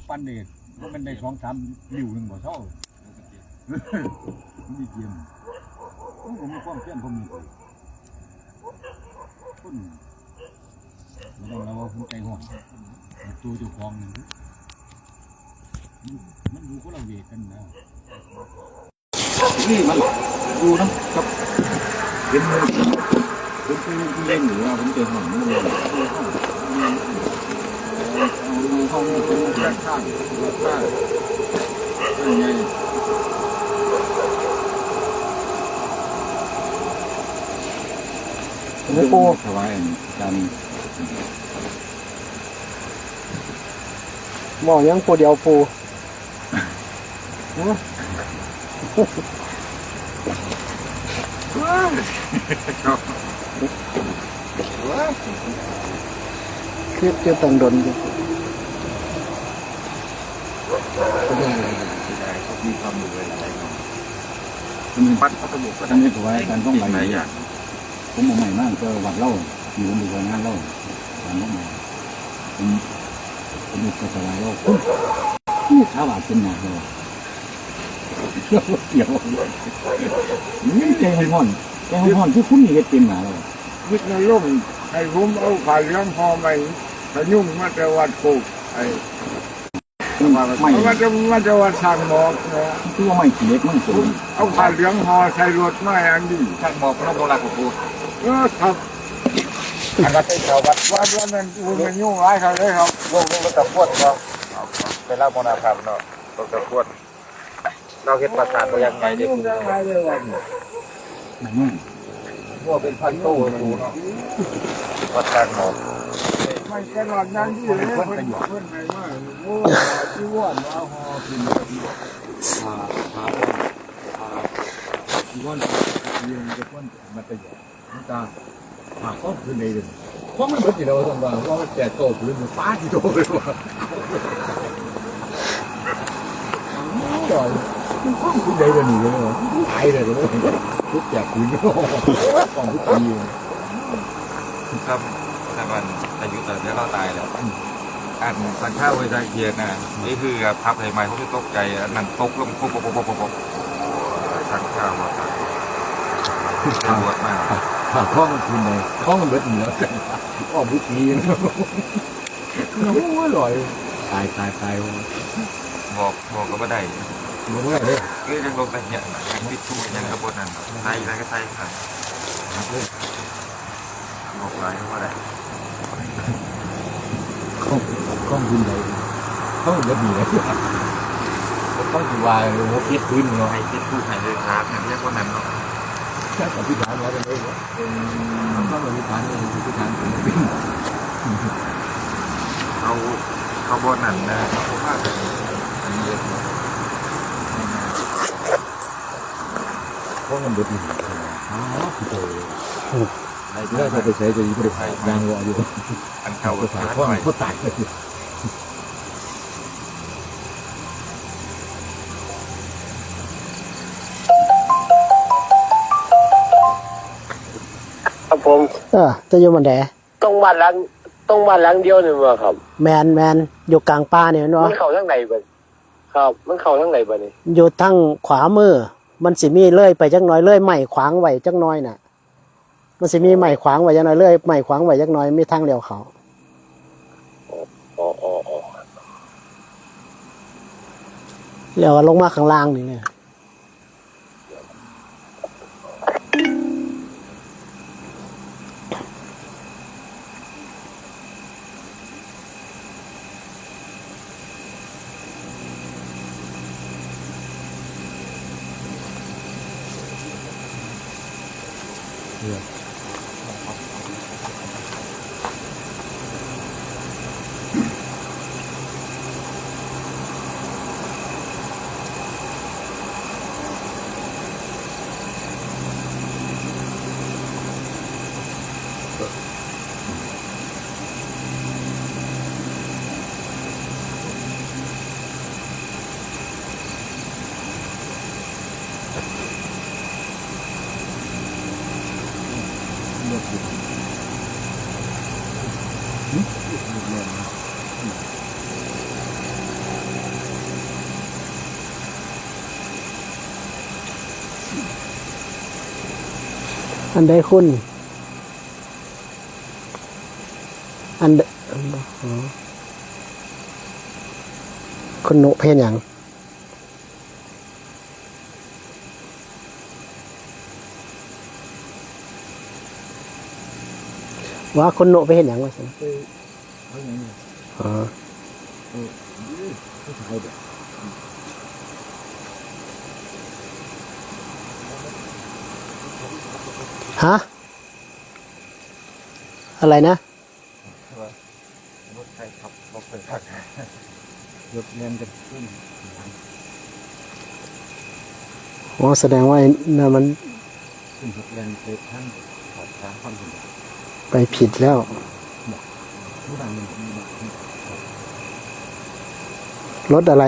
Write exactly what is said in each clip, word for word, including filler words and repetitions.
ปันเดช ว่ามันได้สองสามริ้วหนึ่งบ่เท่า มีเกม โอ้ ผมมีความเพียรผมมีคน ไม่ต้องเราว่าผมใจห้อน ตัวเจ้าของหนึ่ง มัน มันอยู่คนละเวทกันนะ นี่มันอยู่นำกับ เป็น เป็นผู้เล่นอยู่ว่าผมเจอห้องนี่มัน เอาห้องนี้เป็นแยกข้าง แยกข้าง นั่นไง หลวงปู่ ถวายอาจารย์ เว้าหยังผู้เดียวปู่ ฮะ คิดอยู่ตั้งโดนอยู่ เสียดาย มีความรู้หลายๆเนาะ มันปัดเขาก็บอกว่า อันนี้ถวายอาจารย์ทองใบ หลายอย่าง ผมเอาไม้มาเจอวัดเรา ที่ผมไปช่วยงานเรา ตอนนั้นน่ะ ผม ผมไปถวายเรา คุณ นี่ถวายเป็นหยังเลย เกี่ยว เกี่ยว นี่ใจฮ้อนๆ ใจฮ้อนๆ คือคุณนี่เฮ็ดเป็นหยังเลย วิทย์นรกให้ผมเอาผ้าเหลืองห่อไม้พยุงมาแต่วัดโคก ไอ้ ไม่ มันจะ มันจะว่าสร้างหมอกนะ ตัวไม่ขี้เหล็กมันสูง เอาผ้าเหลืองห่อใส่รถมาอย่างดี สร้างหมอกเราบ่รักหลวงปู่ เออครับ อันนั้นเป็นชาววัด วัด วัดนั้น โอ้ย มันยุ่งหลายครับเลยครับ วงนี้มันตะพวดครับ ไปเล่าโมนาครับเนาะ ตะพวด เราเฮ็ดปราสาทบ่อย่างใหญ่เด้ ยุ่งจังหลายเลยวันนี้ มันยุ่ง ว่าเป็นพันโตเลยเนาะ วัดกลางหนอง ไม่ตลอดนั้นที่เลย เพิ่น เพิ่นให้ว่า โอ้ ที่ว่ามาห่อกิน หา หา หา ที่ว่า ที่ว่า มันจะ หากเขาขึ้นได้เลย เพราะมันเบิดอยู่แล้ว ต้องว่า ว่ามันแปดโต พื้นมันฟ้าที่โตเลยว่ะ โอ้ย มันคว่ำขึ้นได้เลยนี่เลยว่ะ ตายเลยเลย ทุกแจกพื้น ของทุกปี ครับ แต่มันอายุตอนนี้เราตายแล้ว อันสังฆาเวชาเคียนะ นี่คือแบบทับใหม่ๆ เขาจะตกใจ อันนั้นตกลงปุ๊บปุ๊บปุ๊บปุ๊บปุ๊บ สังฆาวัตตา ตำรวจมา หาข้อมันคืนเลย ข้อมันเบิดเหนือ ออกบุตรี โอ้ย ลอย ตาย ตาย ตาย บอก บอกก็บ่ได้ บอกบ่ได้เลย เอ้ย ยังลงไปเนี่ย ยังปิดทูยังกระบวนนั่น ใส่อะไรก็ใส่ค่ะ บอกหลายก็บ่ได้ ข้อง ข้องบินใด ข้องเบิดนี่เลย ข้องสิว่า โอ้โห เก็บพื้นเนาะ ให้เก็บผู้ให้เลยครับ อย่างเรียกว่านั้นเนาะ แค่อธิษฐานไว้เลย ข้องอธิษฐานเลย อธิษฐาน เขา เขาบ่นั่นนะ เขาบ่พากัน อันนี้เลย ข้องมันเบิดนี่ อ๋อ โอ้โห ได้ ได้ไปใช้ตัวนี้ บ่ได้ขาย ยางรออยู่ อันเก่า ไปขาย ก็ ข้อง ขาย ก็ตายเลย ครับผม เออ จะอยู่หม่องใด ตรงบ้านหลัง ตรงบ้านหลังเดียวนี่บ่ครับ แม่น แม่น อยู่กลางป่านี่แม่นบ่ มันเข้าทางใดบัด ครับ มันเข้าทางใดบัดนี้ อยู่ทางขวามือ มันสิมีเลยไปจักหน่อย เลยไม้ขวางไว้จักหน่อยน่ะ มันสิมีไม้ขวางไว้จักหน่อย เลยไม้ขวางไว้จักหน่อย มีทางเลี้ยวเข้า อ๋อ อ๋อ อ๋อ แล้วก็ลงมาข้างล่างนี่เลย อันใดคุณ อันใด อ๋อ คุณนุไปเฮ็ดหยัง ว่าคุณนุไปเฮ็ดหยังวะซั่น อ๋อ ฮะ อะไรนะ รถใครขับ รถใครขับ รถแล่นกันขึ้น อ๋อ แสดงว่าไอ้นั่นมัน ขึ้นรถแล่นไปทางขอบทางฝั่งนู้น ไปผิดแล้ว รถอะไร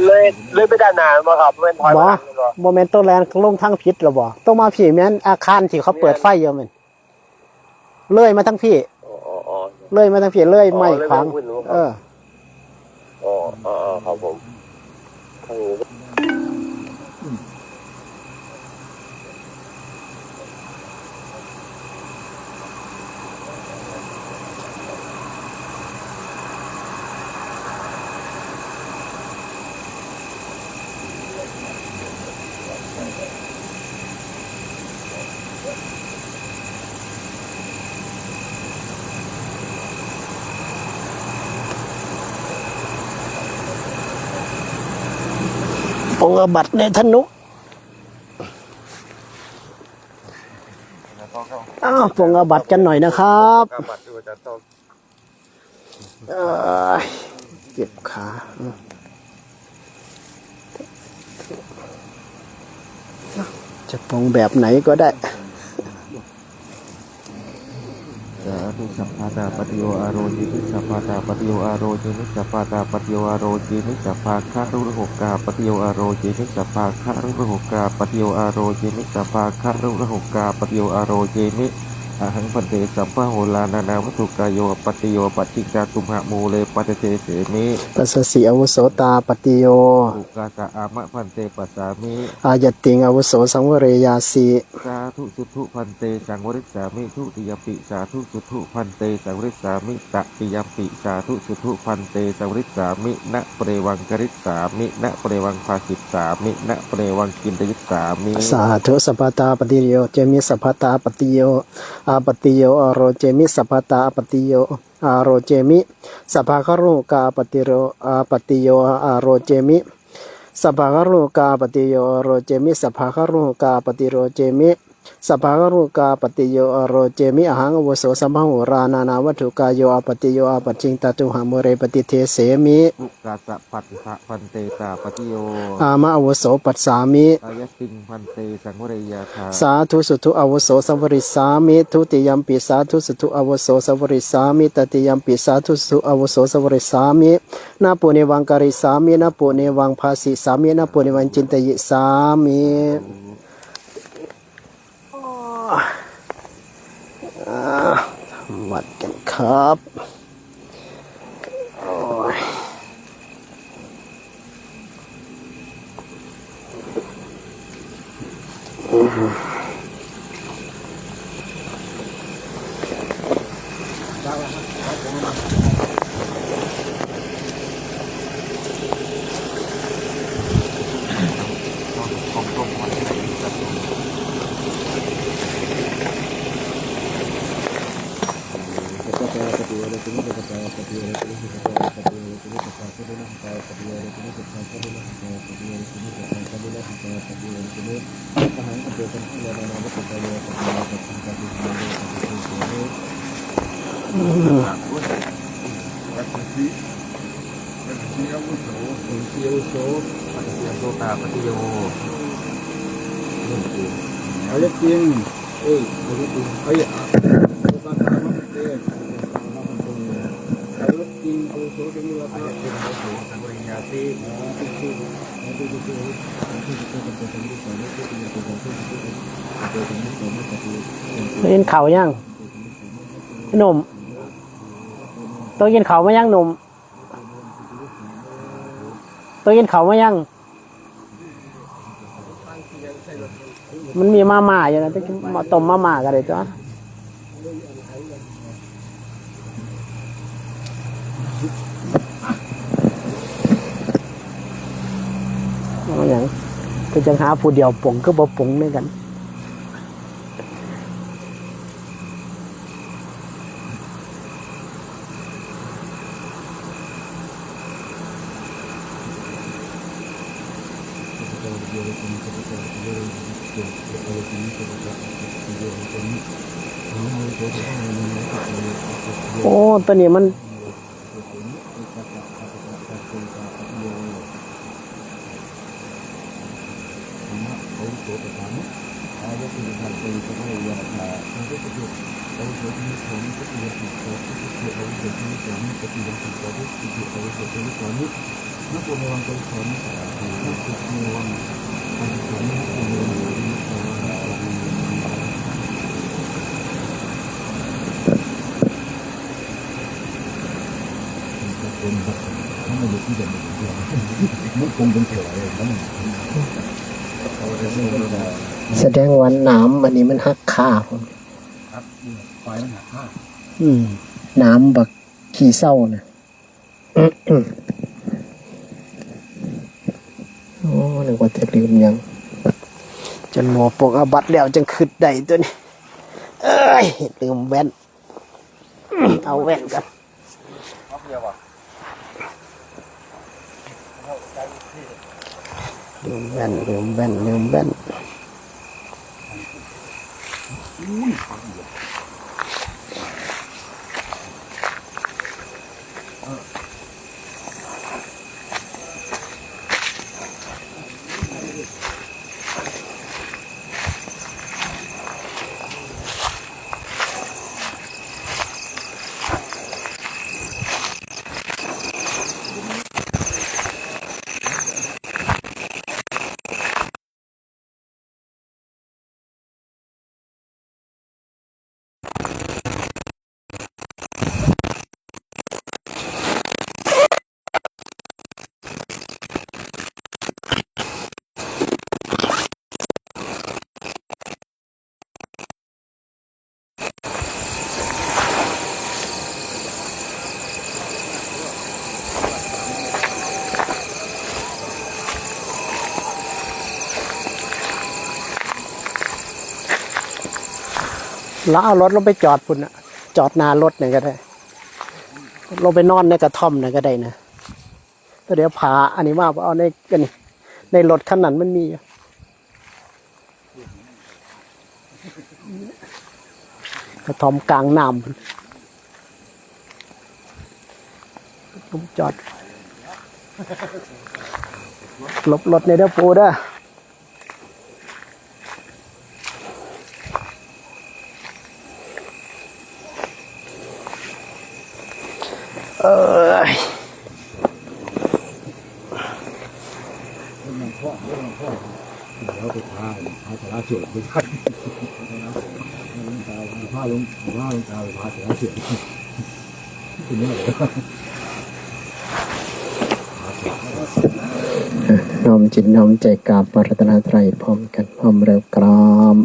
เลย เลยไปด้านหน้าบ่ครับ แม่นถอย บ่ มาหลังบ่ บ่แม่น โตแล่นลงทางผิดแล้วบ่ โตมาพี้แม่นอาคารที่เขาเปิดไฟอยู่แม่น เลยมาทางพี้ อ๋อ อ๋อ อ๋อ เลยมาทางพี้ เลย อ๋อ ไม้ขวาง เลยไปทางพุ้นบ่ครับ เออ อ๋อ อ๋อ อ๋อ ครับผม ทางนี้ ปรงอาบัติเนธนุ อ้าว ปรงอาบัติกันหน่อยนะครับ อาบัติดูอาจารย์ต้อง เอ้ย เจ็บขา อืม จะปรงแบบไหนก็ได้ Sādhu. Sabbātāpatiyo ārocemi, sabbātāpatiyo ārocemi, sabbātāpatiyo ārocemi, sabbāgarurahukāpatiyo ārocemi, sabbāgarurahukāpatiyo ārocemi, sabbāgarurahukāpatiyo ārocemi. Ahaṃ bhante sabbahoraṃ nānāvatthukāyo āpattiyo pacchikkhā tumhamūle paṭisessāmi. Passasi avusotāpatiyo. Ukāsa āma bhante passāmi. Āyatiṃ avuso saṃvareyyāsi. Sādhu suṭṭhu bhante saṃvarissāmi. Dutiyampi sādhu suṭṭhu bhante saṃvarissāmi. Tatiyampi sādhu suṭṭhu bhante saṃvarissāmi. Na parevaṃ karissāmi, na parevaṃ bhāsissāmi, na parevaṃ cintayissāmi. Sādhu. Sabbātāpatiyo ārocemi, sabbātāpatiyo āpattiyo ārocemi, sabbātāpatiyo ārocemi, sabbāgarurahukāpatiyo ārocemi, sabbāgarurahukāpatiyo ārocemi, sabbāgarurahukāpatiyo ārocemi, sabbāgarurahukāpatiyo ārocemi. Ahaṃ avuso sabbahoraṃ nānāvatthukāyo āpattiyo āpacchittā tumhamūle paṭisessāmi. Ukāsa bhante tāpatiyo. Āma avuso passāmi. Āyatiṃ bhante saṃvareyyātha. Sādhu suṭṭhu avuso saṃvarissāmi. Dutiyampi sādhu suṭṭhu avuso saṃvarissāmi. Tatiyampi sādhu suṭṭhu avuso saṃvarissāmi. Na parevaṃ karissāmi, na parevaṃ bhāsissāmi, na parevaṃ cintayissāmi. อ่า วัดกันครับ โอ้ย Passasi avuso. Passasi avuso. Passasi avuso tāpatiyo. เอาเล็กจริง เอ้ย เอาเล็กจริง เอ้ย อ่ะ Āyatiṃ avuso saṃvareyyātha. Āyatiṃ avuso saṃvareyyātha. ได้ยินข่าวยัง? หนุ่ม ตัวกินข้าวมายังหนุ่ม ตัวกินข้าวมายัง มันมีมาม่าอยู่นะ ต้องกินมา ต้มมาม่าก็ได้ตัว เอาหยัง คือจังหาผู้เดียวปง คือบ่ปงด้วยกัน โอ้ ตัวนี้มัน แสดงว่าหนามอันนี้มันหักขาผม อืม หนามบักขี้เศร้านะ โอ้ นึกว่าจะลืมหยัง จนหมอปลงอาบัติแล้วจังคิดได้ตัวนี้ เอ้ย ลืมแว่น เอาแว่นกัน ลืมแว่น ลืมแว่น ลืมแว่น แล้วเอารถลงไปจอดพุ้นน่ะ จอดหน้ารถนี่ก็ได้ ลงไปนอนในกระท่อมนี่ก็ได้นะ แต่เดี๋ยวพาอันนี้มา เอาใน อันนี้ ในรถคันนั้นมันมีอยู่ กระท่อมกลางน้ำ ผมจอด หลบรถในอยเด้อปู่เด้อ เอ้ย เดี๋ยวไปพา หาสาระเสียงไปได้ พาหลวง พาหลวงตาไปพาสาระเสียง น้อมจิตน้อมใจกราบพระรัตนตรัยพร้อมกัน พร้อมแล้วกราบ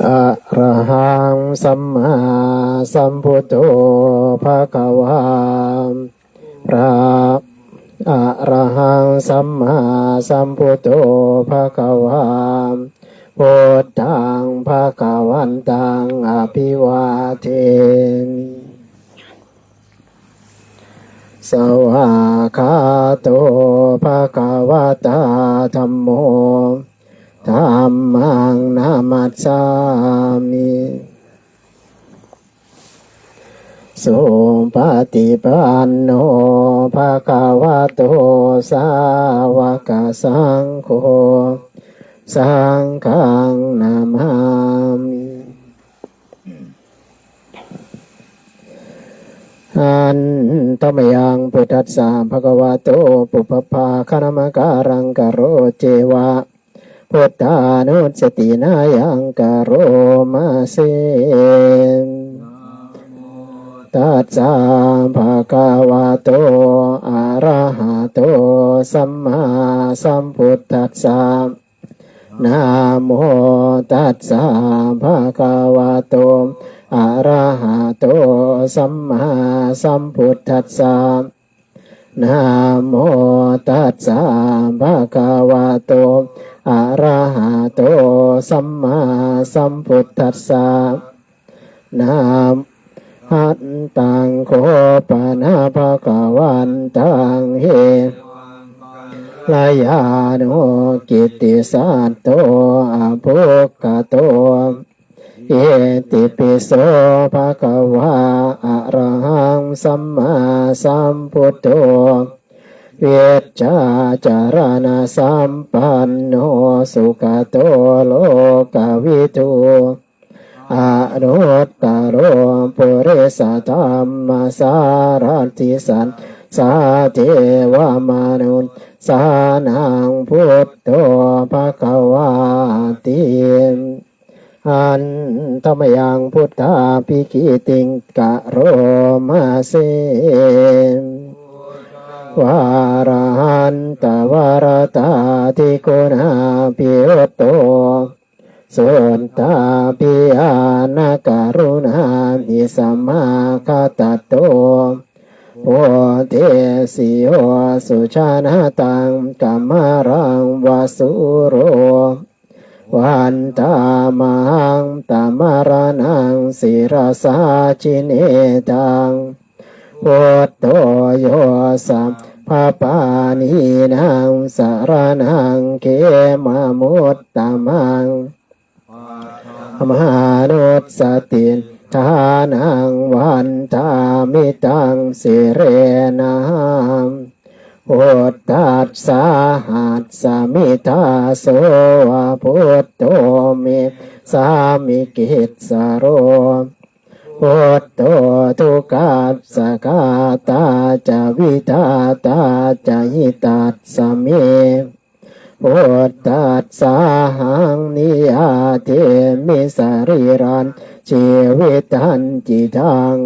Arahaṃ sammāsambuddho bhagavā. Ra-, arahaṃ sammāsambuddho bhagavā. Buddhaṃ bhagavantaṃ abhivādemi. Svākkhāto bhagavatā dhammo. Dhammaṃ namassāmi. Supaṭipanno bhagavato sāvakasaṅgho. Saṅghaṃ namāmi. Handa mayaṃ buddhassa bhagavato pubbabhāganamakāraṃ karoceva buddhānussatinayaṃ karoma se. Tassa bhagavato arahato sammāsambuddhassa. Namo tassa bhagavato arahato sammāsambuddhassa. Namo tassa bhagavato arahato sammāsambuddhassa. Nam- Arahantaṃ kho pana bhagavantaṃ hetaṃ āyāno kittisaddo abbhuggato. Itipi so bhagavā arahaṃ sammāsambuddho vijjācaraṇasampanno sugato lokavidū anuttaro purisadammasārathi satthā devamanussānaṃ buddho bhagavāti. Handa mayaṃ buddhābhigītiṃ karoma se. Arahantaṃ varadhātiguṇābhiyutto suddhābhiñāṇakaruṇābhisamāgatatto bodhesi yo sujanataṃ kamalaṃ va sūro vandāmahaṃ tamaraṇaṃ sirasā jinendaṃ. Buddho yo sabbapāṇīnaṃ saraṇaṃ khemamuttamaṃ manussatiṭṭhānaṃ vandāmi taṃ sirenahaṃ. Buddhassāhasmi dāso va buddho me sāmikissaro. Buddho dukkhassa ghātā ca vidhātā ca hitassa me. Buddhassāhaṃ niyyādemi sarīrañjīvitañcidaṃ.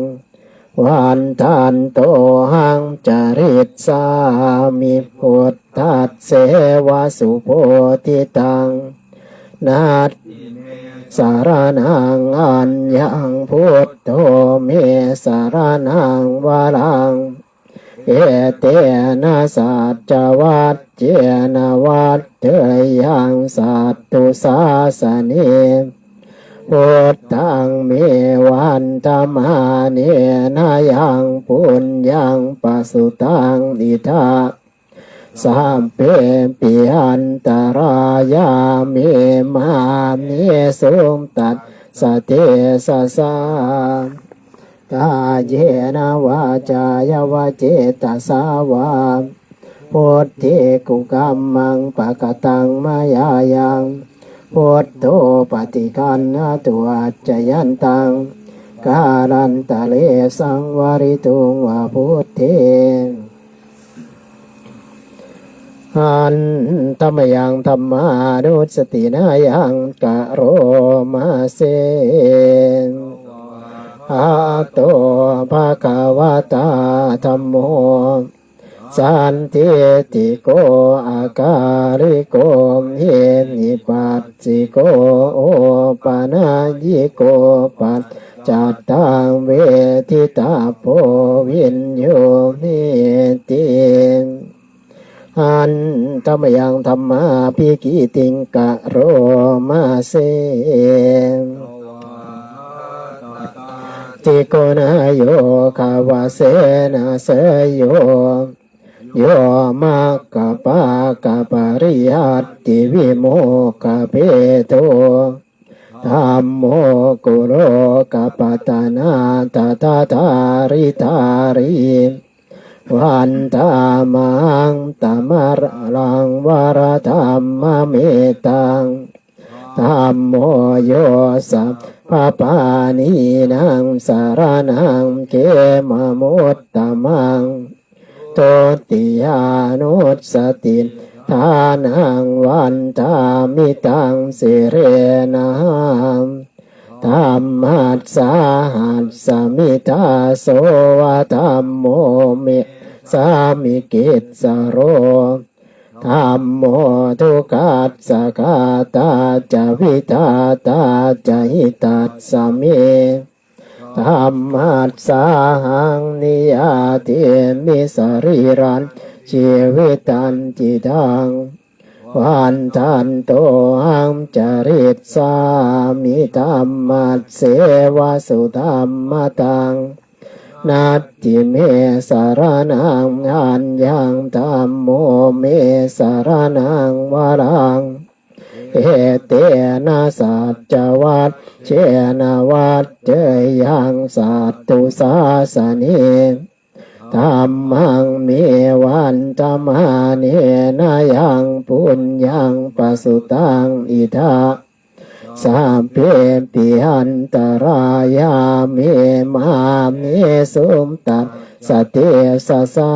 Vandantohaṃ carissāmi buddhasseva subodhitaṃ. Natthi me saraṇaṃ aññaṃ buddho me saraṇaṃ varaṃ. Etena saccavajjena vaḍḍheyyaṃ satthu sāsane. Buddhaṃ me vandamānena yaṃ puññaṃ pasutaṃ idha sabbepi antarāyā me māmesuṃ tassa tejasā. Kāyena vācāya va cetasā vā buddhe kukammaṃ pakataṃ mayā yaṃ buddho paṭiggaṇhatu accayantaṃ kālantare saṃvarituṃ va buddhe. Handa mayaṃ dhammānussatinayaṃ karoma se. Svākkhāto bhagavatā dhammo sandiṭṭhiko akāliko ehipassiko opanayiko paccattaṃ veditabbo viññūhīti. Handa mayaṃ dhammābhigītiṃ karoma se. Tikkhaṇayogavasena seyyo yo maggapākapariyattivimokkhabhedo dhammo kulokapatanā tadadhāridhārī vandāmahaṃ tamaraṃ varadhammametaṃ. Dhammo yo sabbapāṇīnaṃ saraṇaṃ khemamuttamaṃ. Dutiyānussatiṭṭhānaṃ vandāmi taṃ sirenahaṃ. Dhammassāhasmi dāso va dhammo me sāmikissaro. Dhammo dukkhassa ghātā ca vidhātā ca hitassa me. Dhammassāhaṃ niyyādemi sarīrañca jīvitañcidaṃ. Vandantohaṃ carissāmi dhammasseva sudhammataṃ. Natthi me saraṇaṃ aññaṃ, dhammo me saraṇaṃ varaṃ. Etena saccavajjena vaḍḍheyyaṃ satthu sāsane. Dhammaṃ me vandamānena yaṃ puññaṃ pasutaṃ idha, sabbepi antarāyā me māhesuṃ tassa tejasā.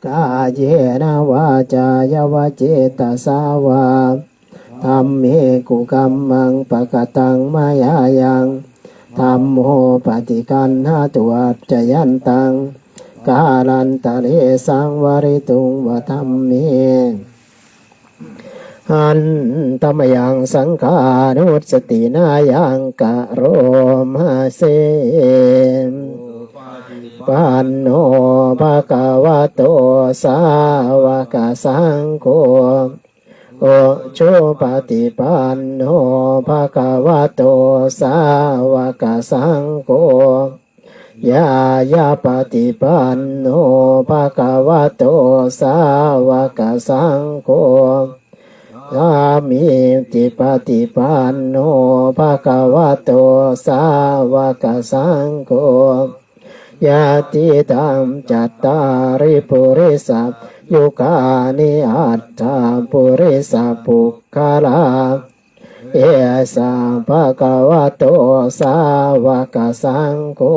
Kāyena vācāya va cetasā vā, dhamme kukammaṃ pakataṃ mayā yaṃ, dhammo paṭiggaṇhatu accayantaṃ, kālantare saṃvarituṃ va dhamme. Handa mayaṃ saṅghānussatinayaṃ karoma se. Panno bhagavato sāvakasaṅgho, ujupaṭipanno bhagavato sāvakasaṅgho, ñāyapaṭipanno bhagavato sāvakasaṅgho, sāmīcipaṭipanno bhagavato sāvakasaṅgho, yadidaṃ cattāri purisayugāni aṭṭha purisapuggalā, esa bhagavato sāvakasaṅgho,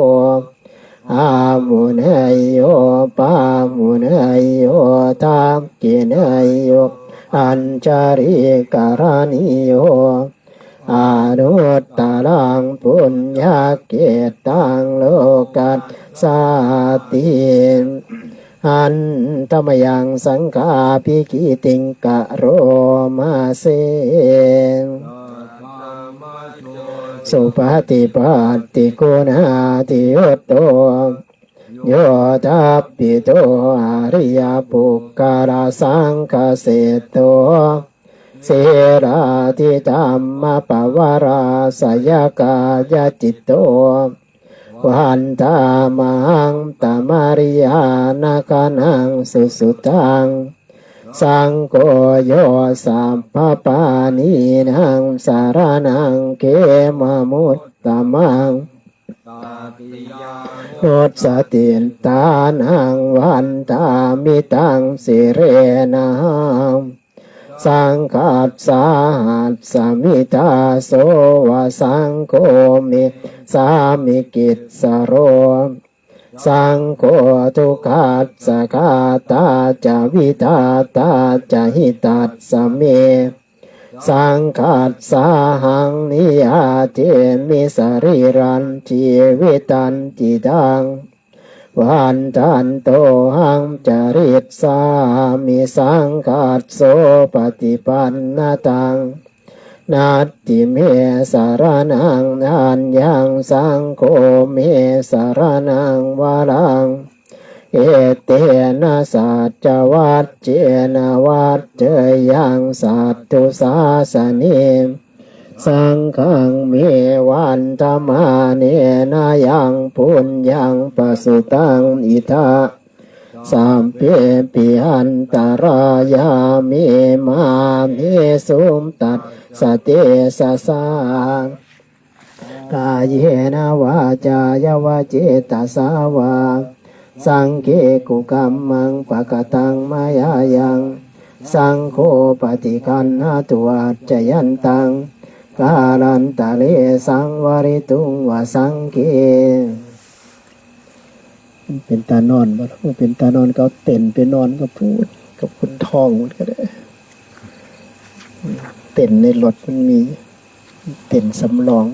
āhuneyyo pāhuneyyo dakkhiṇeyyo añjalikaraṇīyo, anuttaraṃ puññakkhettaṃ lokassāti. Handa mayaṃ saṅghābhigītiṃ karoma se. Supaṭipattiguṇādiyutto, yoṭṭhabbidho ariyapuggalasaṅghaseṭṭho, sīlādidhammapavarāsayakāyacitto, vandāmahaṃ tamariyāna gaṇaṃ susuddhaṃ. Saṅgho yo sabbapāṇīnaṃ saraṇaṃ khemamuttamaṃ, tatiyānussatiṭṭhānaṃ vandāmi taṃ sirenahaṃ. Saṅghassāhasmi dāso va saṅgho me sāmikissaro. Saṅgho dukkhassa ghātā ca vidhātā ca hitassa me. Saṅghassāhaṃ niyyādemi sarīrañjīvitañcidaṃ. Vandantohaṃ carissāmi saṅghassopaṭipannataṃ. Natthi me saraṇaṃ aññaṃ, saṅgho me saraṇaṃ varaṃ. Etena saccavajjena vaḍḍheyyaṃ satthu sāsane. Saṅghaṃ me vandamānena yaṃ puññaṃ pasutaṃ idha, sabbepi antarāyā me māhesuṃ tassa tejasā. Kāyena vācāya va cetasā vā, saṅghe kukammaṃ pakataṃ mayā yaṃ, saṅgho paṭiggaṇhatu accayantaṃ, kālantare saṃvarituṃ va saṅghe. เป็นตานอนบ่ เป็นตานอนก็เอาเต็นท์ไปนอนกับพูด กับคุณทองมันก็ได้ เต็นท์ในรถมันมี เต็นท์สำรอง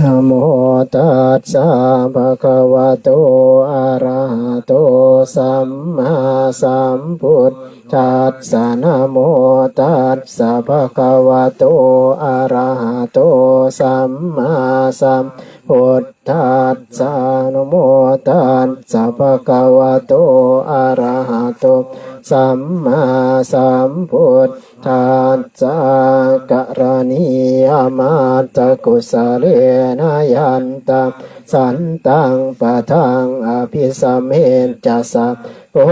Namo tassa bhagavato arahato sammāsambuddhassa. Namo tassa bhagavato arahato sammāsambuddhassa. Namo tassa bhagavato arahato sammāsambuddhassa. Karanīyamatthakusalena yantaṃ santaṃ padaṃ abhisamecca, sakko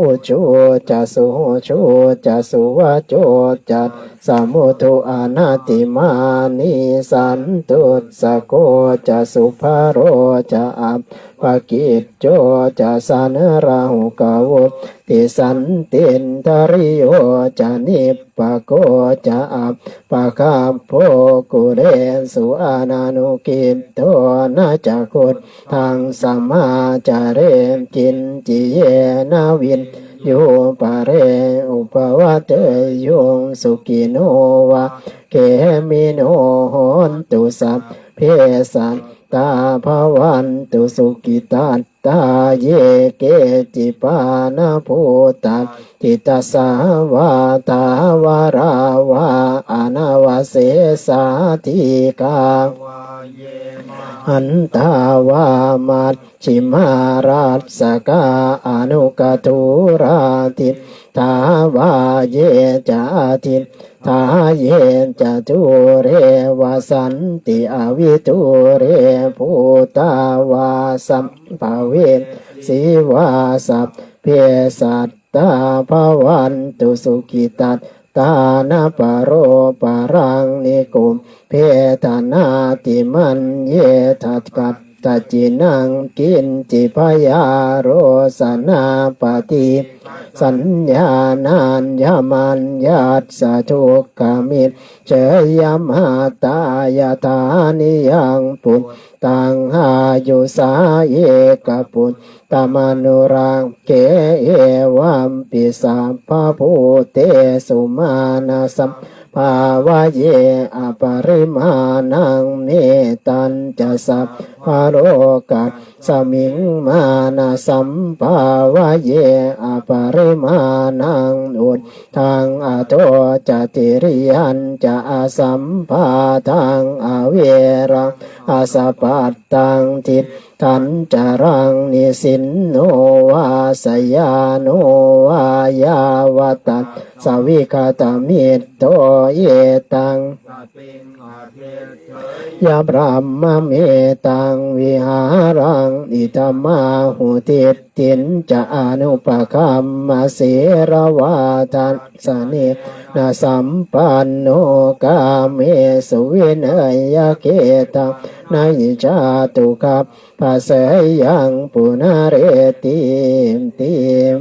ujū ca suhujū ca suvaco cassa mudu anatimānī, santussako ca subharo ca appakicco ca sallahukavutti, santindriyo ca nipako ca appagabbho, kulesu ananugiddho, na ca khuddaṃ samācare kiñci, yena viññū pare upavadeyyuṃ. Sukhino vā khemino hontu, sabbe sattā bhavantu sukhitattā. Ye keci pāṇabhūtatthi, tasā vā thāvarā vā anavasesā, dīghā vā ye mahantā vā, maj jhimā rassakā aṇukathūlā, diṭṭhā vā ye ca adiṭṭhā, ye ca dūre vasanti avidūre, bhūtā vā sambhavesī vā, sabbe sattā bhavantu sukhitat tā. Na paro paraṃ nikubbetha, nātimaññetha katthaci naṃ kiñci, byārosanā paṭighasaññā, nāññamaññassa dukkhamiccheyya. Mātā yathā niyaṃ puttaṃ, āyusā ekaput tamanurakkhati, evampi sabbabhūtesu mānasam bhāvaye aparimāṇaṃ. Mettañca sabbalokasmiṃ mānasam bhāvaye aparimāṇaṃ, uddhaṃ adho ca tiriyañca asambādhaṃ averaṃ asapat taṃ. Tiṭṭhañcaraṃ nisinno vā, sayāno vā yāvatassa vigatamiddho, etaṃ satiṃ adhiṭṭheyya, brahmametaṃ vihāraṃ idhamāhu. Diṭṭhiñca anupagamma sīlavā dassanena sampanno, kāmesu vineyya gedhaṃ na hi jātu gabbhaseyyaṃ punaretīti.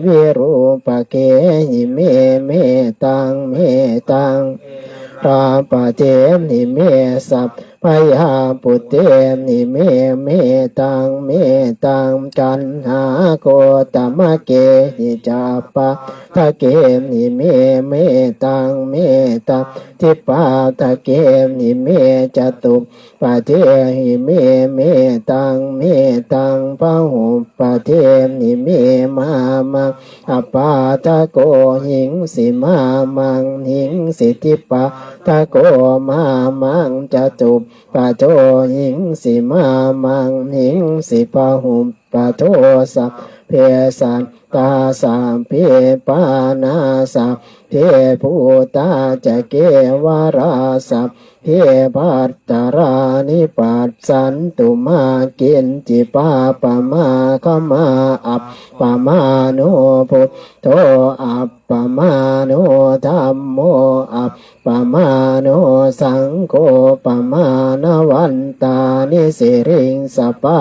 Virūpakkhehi me mettaṃ, mettaṃ erāpathehi me sabbapāṇabhūtehi me mettaṃ, mettaṃ kaṇhāgotamakkehi ca appā dakehi me mettaṃ, mettaṃ dipādakehi me catuppadehi me mettaṃ, mettaṃ bahuppadehi me mā maṃ appādako hingsi, mā maṃ hingsi dipādako mā maṃ catuppado hingsi, mā maṃ hingsi bahup pado. Sabbe sabbe sattā sabbe pāṇā sabbe bhūtā ca kevalā sabbe bhadrāni passantu mā kiñci pāpamāgamā. Appamāṇo buddho appamāṇo dhammo appamāṇo saṅgho pamāṇavantāni siriṃsapā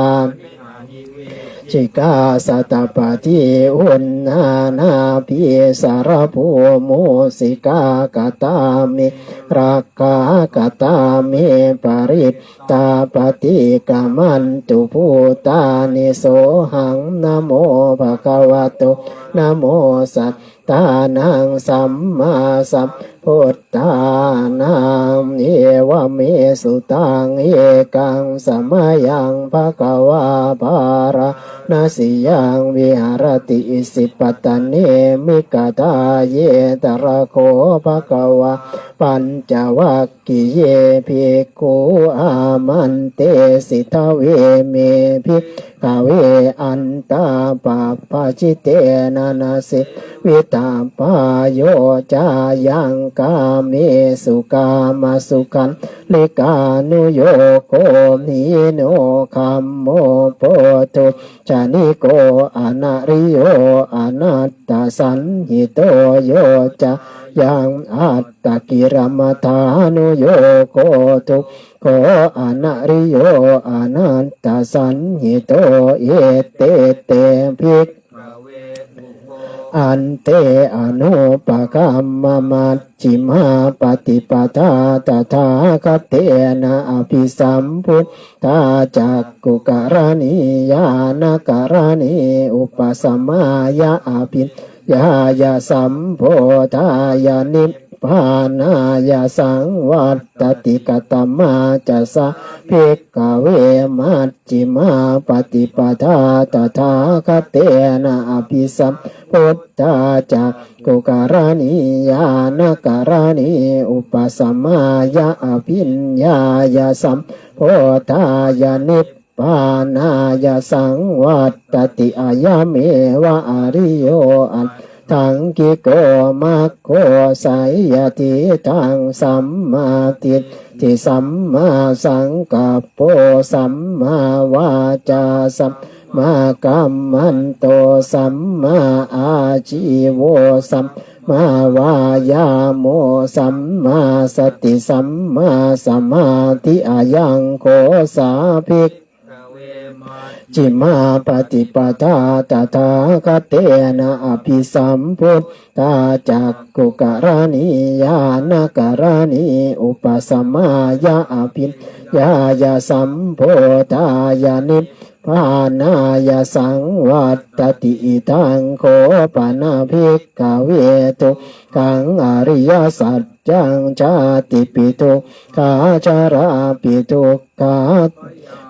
cikā satapadī uṇṇānābhī sarabū mūsikā katā me rakkhā katā me parittā paṭikkamantu bhūtāni. Sohaṃ namo bhagavato namo sat tānaṃ sammāsambuddhānaṃ. Evaṃ me sutaṃ. Ekaṃ samayaṃ bhagavā bārāṇasiyaṃ viharati isipatane migadāye. Tatra kho bhagavā pañcavag giye bhikkhū āmantesi. Dveme bhikkhave antā pabbajitena na sevitabbā. Yo cāyaṃ kāmesu kāmasukhallikānuyogo hīno gammo pothujjaniko anariyo anatthasañhito, yo cāyaṃ attakilamathānuyogo dukkho anariyo anatthasañhito. Ete te bhikkhave ubho ante anupagamma majjhimā paṭipadā tathāgatena abhisambuddhā cakkhukaraṇī ñāṇakaraṇī upasamāya abhiññāya sambodhāya nibbānāya saṃvattati. Katamā ca sā bhikkhave majjhimā paṭipadā tathāgatena abhisambuddhā cakkhukaraṇī ñāṇakaraṇī upasamāya abhiññāya sambodhāya nibbānāya saṃvattati? Ayameva ariyo aṭṭhaṅgiko maggo, seyyathīdaṃ: sammādiṭṭhi sammāsaṅkappo sammāvācā sammākammanto sammāājīvo sammāvāyāmo sammāsati sammāsamādhi. Ayaṃ kho sā bhikkhave majjhimā paṭipadā tathāgatena abhisambuddhā cakkhukaraṇī ñāṇakaraṇī upasamāya abhiññāya sambodhāya nibbānāya saṃvattati. Idaṃ kho pana bhikkhave dukkhaṃ ariyasaccaṃ: jātipi dukkhā jarāpi dukkhā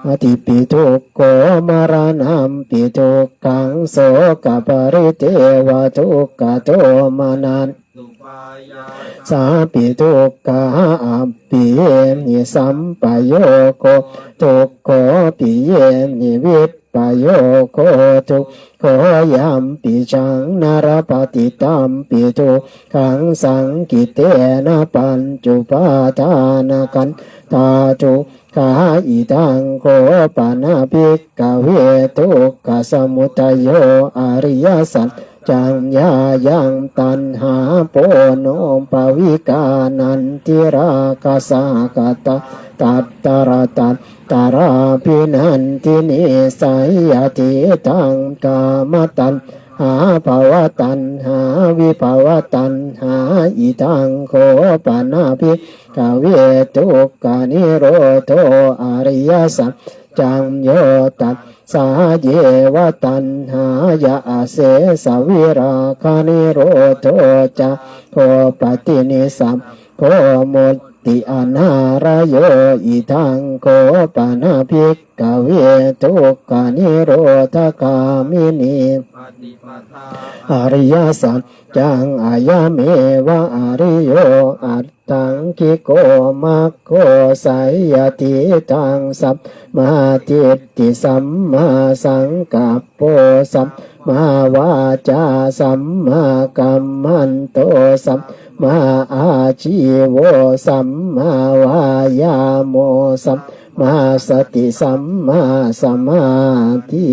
byādhipi dukkho maraṇampi dukkhaṃ sokaparidevadukkhadomanassupāyāsabhyamohaṃsapāyāsā piyesappayogo dukkho piyehi vippayogo dukkho yampiyaṃ na labhati tampi dukkhaṃ saṅkhittena pañcupādānakkhandhā dukkhā. Idaṃ kho pana bhikkhave dukkhasamudayo ariyasaccaṃ: yāyaṃ taṇhā ponobbhavikā nandirāgasahagatā tatra tatrābhinandinī, seyyathīdaṃ: kāmataṇhā bhavataṇhā vibhavataṇhā. Idaṃ kho pana bhikkhave dukkhanirodho ariyasaccaṃ: yo tassāyeva taṇhāya asesavirāganirodho cāgo paṭinissaggo mutti anālayo. Idaṃ kho pana bhikkhave dukkhanirodhagāminī ariyasaccaṃ: ayameva ariyo aṭṭhaṅgiko maggo, seyyathīdaṃ: sammādiṭṭhi sammāsaṅkappo sam sammāvācā sammākammanto sammāājīvo sammāvāyāmo sammāsati sammāsamādhi.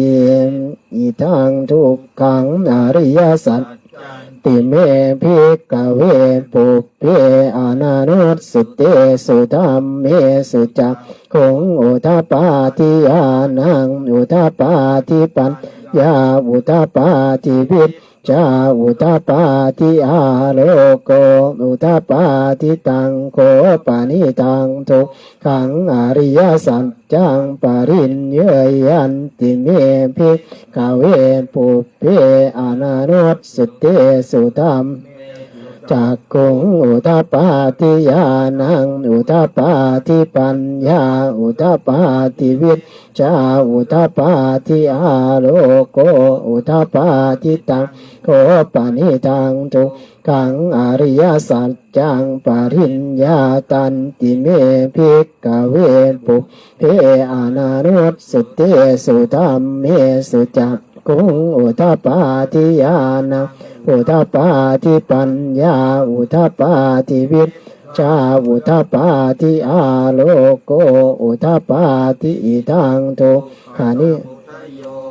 Idaṃ dukkhaṃ ariyasaccanti me bhikkhave pubbe ananussutesu dhammesu cakkhuṃ udapādi ñāṇaṃ udapādi paññā udapādi vijjā udapādi āloko udapādi. Taṃ kho panidaṃ dukkhaṃ ariyasaccaṃ pariññeyyanti me bhikkhave pubbe ananussutesu dhammesu cakkhuṃ udapādi ñāṇaṃ udapādi paññā udapādi vijjā udapādi āloko udapādi. Taṃ kho panidaṃ dukkhaṃ ariyasaccaṃ pariññātanti me bhikkhave pubbe ananussutesu dhammesu cakkhuṃ udapādi ñāṇaṃ udapādi paññā udapādi vijjā udapādi āloko udapādi. Idaṃ dukkhaṃ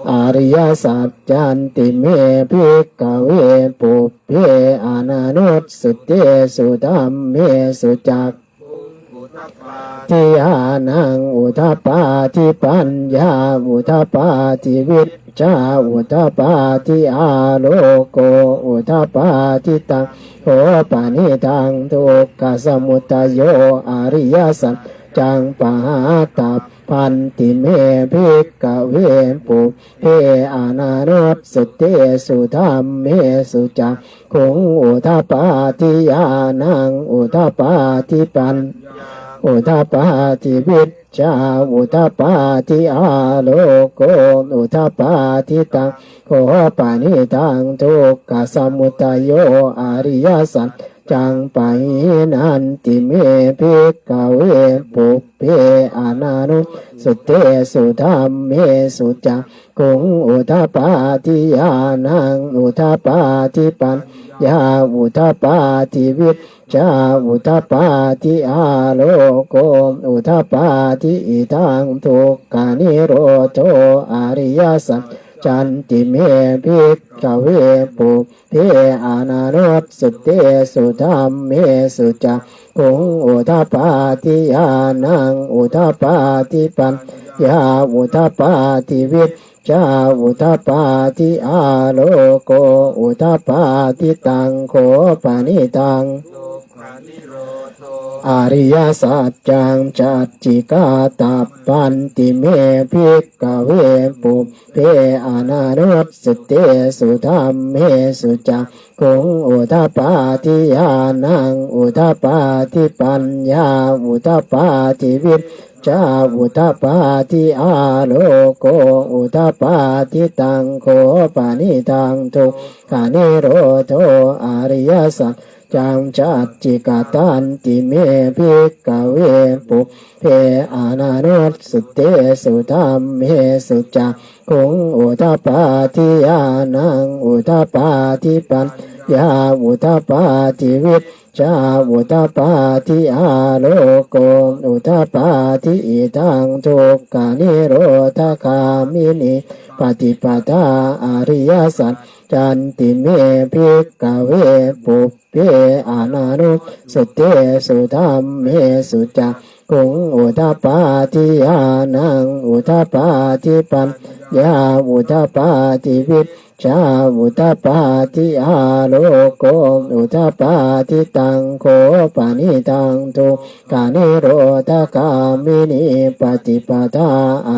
ariyasaccanti me bhikkhave pubbe ananussutesu dhammesu cakkhuṃ udapādi ñāṇaṃ udapādi paññā udapādi vijjā udapādi āloko udapādi. Taṃ kho panidaṃ dukkhasamudayo ariyasaccaṃ pahātabbanti me bhikkhave pubbe ananussutesu dhammesu cakkhuṃ udapādi ñāṇaṃ udapādi paññā udapādi vijjā udapādi āloko udapādi. Taṃ kho panidaṃ dukkhasamudayo ariyasaccaṃ pahīnanti me bhikkhave pubbe ananussutesu dhammesu cakkhuṃ udapādi ñāṇaṃ udapādi paññā udapādi vijjā udapādi āloko udapādi. Idaṃ dukkhanirodho ariyasaccanti me bhikkhave pubbe ananussutesu dhammesu cakkhuṃ udapādi ñāṇaṃ udapādi paññā udapādi vijjā udapādi āloko udapādi. Taṃ kho panidaṃ ariyasaccaṃ sacchikatabbanti me bhikkhave pubbe ananussutesu dhammesu cakkhuṃ udapādi ñāṇaṃ udapādi paññā udapādi vijjā udapādi āloko udapādi. Taṃ kho panidaṃ dukkhanirodho ariyasaccaṃ sacchikatanti me bhikkhave pubbe ananussutesu dhammesu cakkhuṃ udapādi ñāṇaṃ udapādi paññā udapādi vijjā udapādi āloko udapādi. Idaṃ dukkhanirodhagāminī paṭipadā ariyasaccanti me bhikkhave pubbe ananussutesu dhammesu cakkhuṃ udapādi ñāṇaṃ udapādi paññā udapādi vijjā udapādi āloko udapādi. Taṃ kho panidaṃ dukkhanirodhagāminī paṭipadā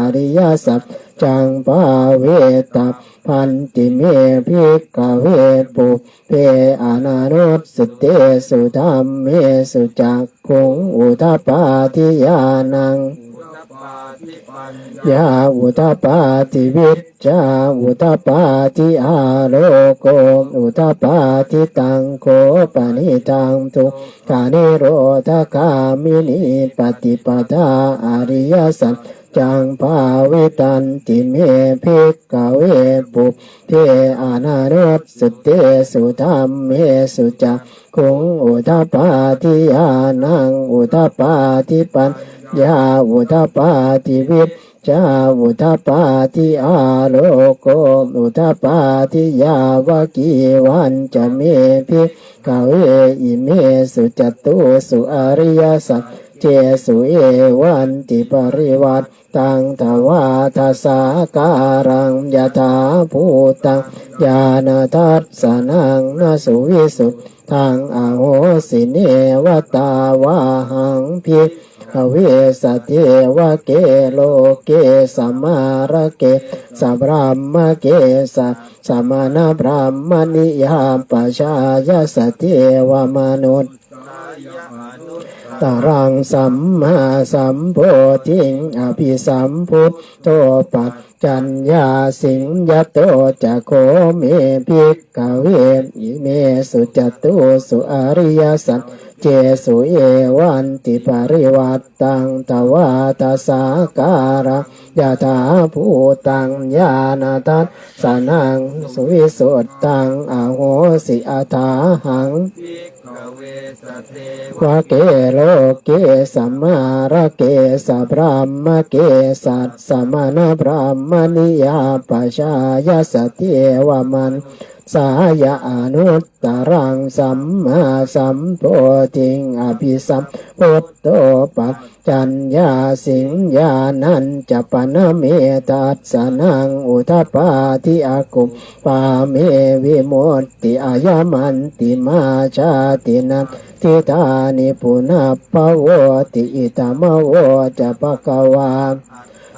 ariyasaccaṃ bhāvetabbanti me bhikkhave pubbe ananussutesu dhammesu cakkhuṃ udapādi ñāṇaṃ udapādi paññā udapādi vijjā udapādi āloko udapādi. Taṃ kho panidaṃ dukkhanirodhagāminī paṭipadā ariyasaccaṃ niccaṃ bhāvitanti me bhikkhave pubbe ananussutesu dhammesu cakkhuṃ udapādi ñāṇaṃ udapādi paññā udapādi vijjā udapādi āloko udapādi. Yāvakīvañca me bhikkhave imesu catūsu ariyasaccesu evantiparivaṭṭaṃ dvādasākāraṃ yathābhūtaṃ ñāṇadassanaṃ na suvisuddhaṃ ahosi. Neva tāvāhaṃ bhikkhave sadevake loke samārake sabrahmake sassamaṇabrāhmaṇiyā pajāya sadevamanussāya anuttaraṃ sammāsambodhiṃ abhisambuddho paccaññāsiṃ. Yato ca kho me bhikkhave imesu catūsu ariyasaccesu evantiparivaṭṭaṃ dvādasākāraṃ yathābhūtaṃ ñāṇadassanaṃ suvisuddhaṃ ahosi. Athāhaṃ bhikkhave sadevake loke samārake sabrahmake sassamaṇabrāhmaṇiyā pajāya sadevamanussāya anuttaraṃ sammāsambodhiṃ abhisambuddho paccaññāsiṃ. Ñāṇañca pana me dassanaṃ udapādi akuppā me vimutti ayamantimā jāti natthidāni punabbhavoti. Idamavoca bhagavā.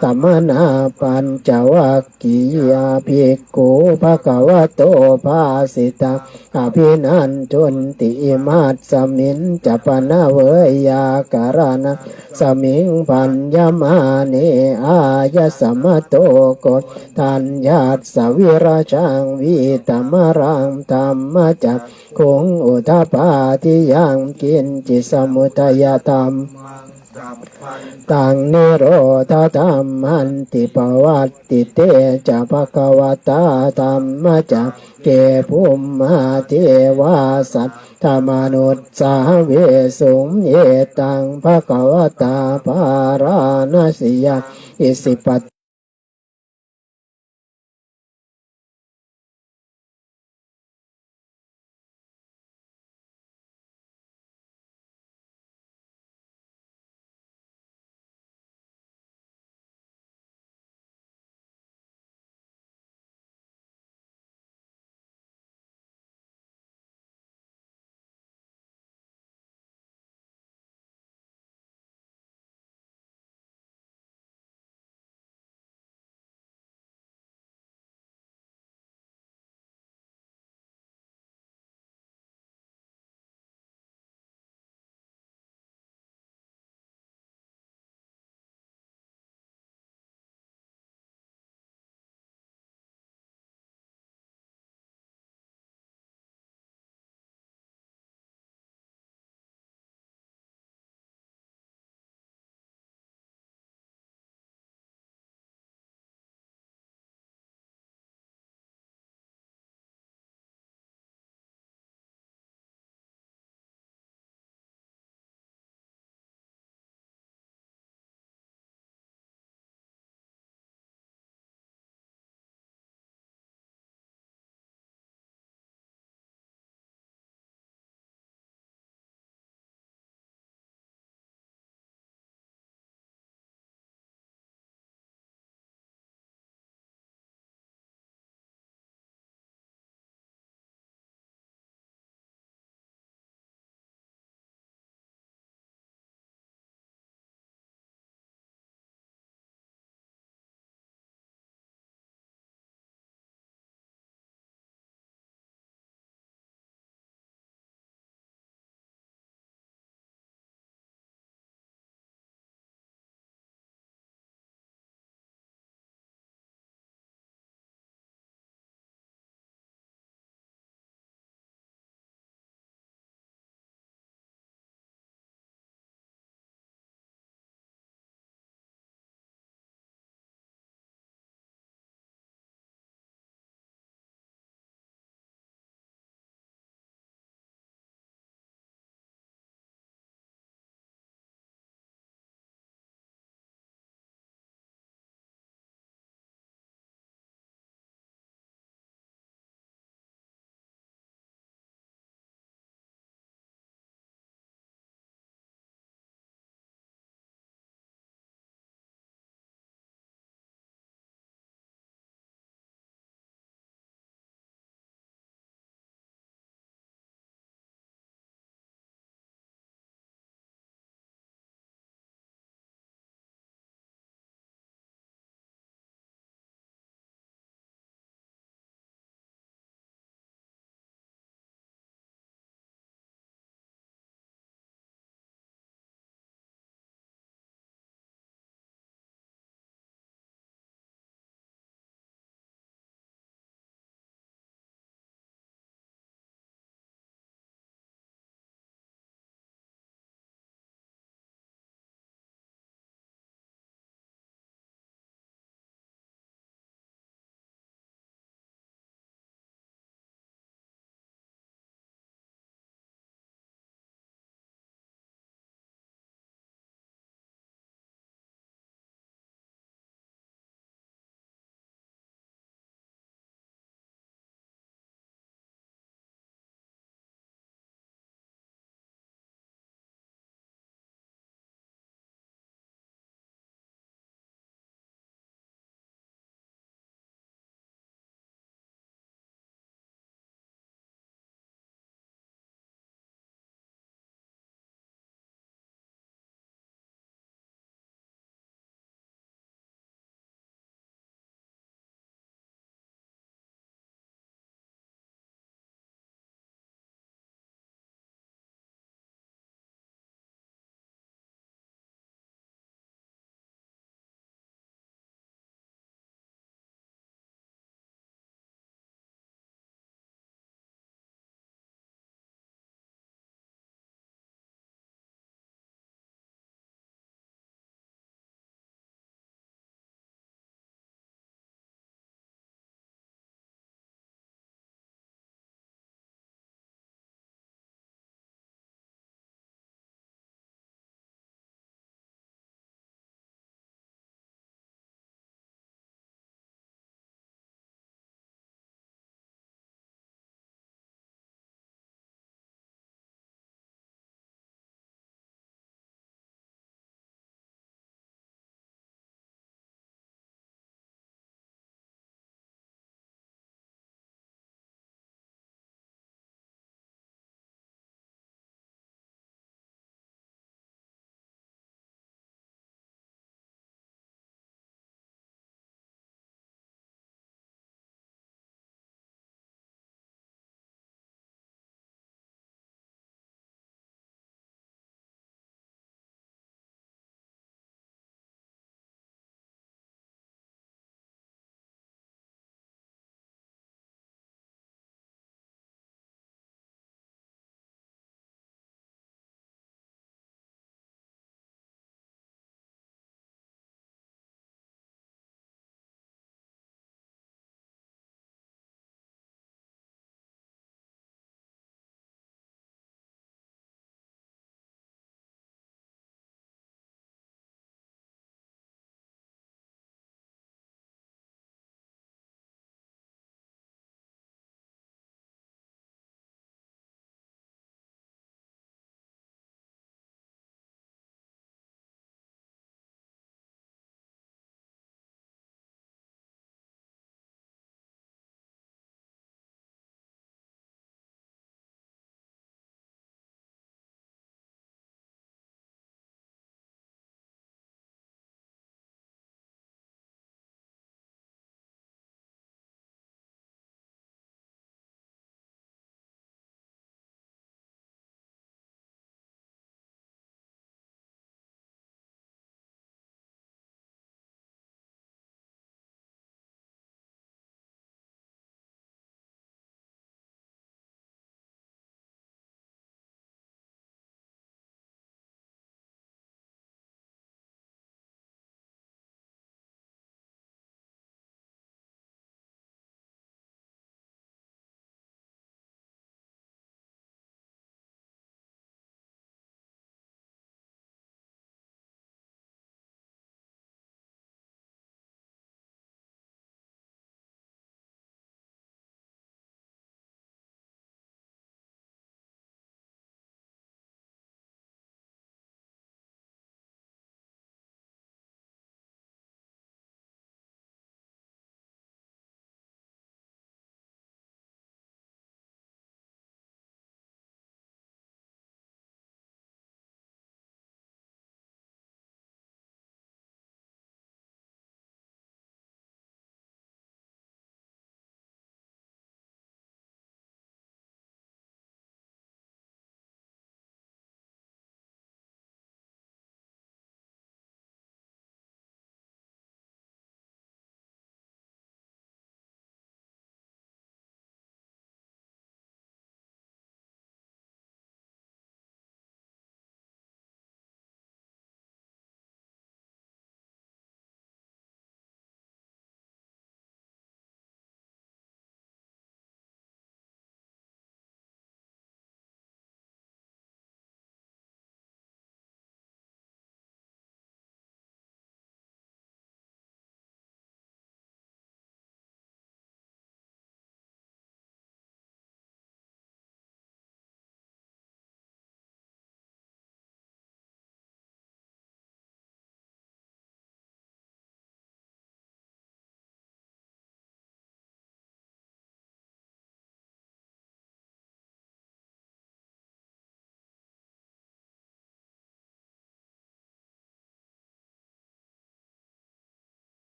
Attamanā pañcavaggiyā bhikkhū bhagavato bhāsitaṃ abhinandunti. Imasmiñca pana veyyākaraṇasmiṃ bhaññamāne āyasmato koṇḍaññassa virajaṃ vītamalaṃ dhammacakkhuṃ udapādi yaṅkiñci samudayadhammaṃ sabbantaṃ nirodhadhammanti. Pavattite ca bhagavatā dhammacakke bhummā devā saddamanussāvesuṃ: Etaṃ bhagavatā Bārāṇasiyaṃ Isipatane